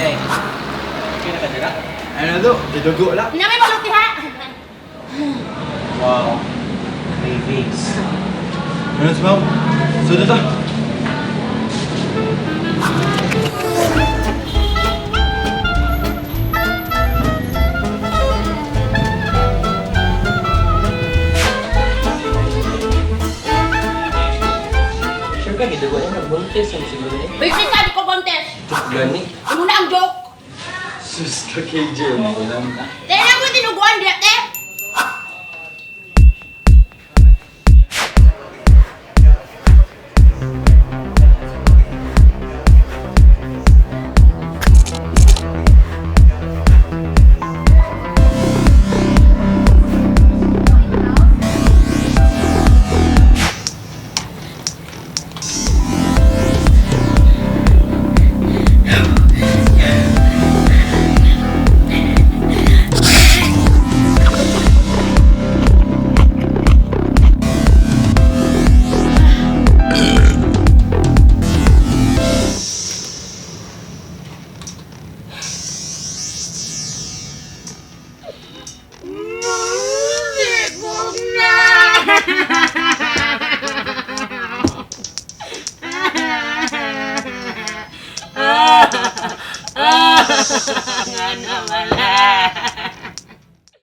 Ngay. Okay na ka dira? Ano to? Didugo lang. Hindi namin maluti ha. Wow. Cravings. Ano si ma'am? Sunod ta. Sure ka, gidugo na. Nagbuntis ang siguro ni. Wait, sabi ko contest. Gani. Imo na ang joke. Sus ka KJ. Ulam ka. Te, na ko tinuguan diya, te. Nga naman.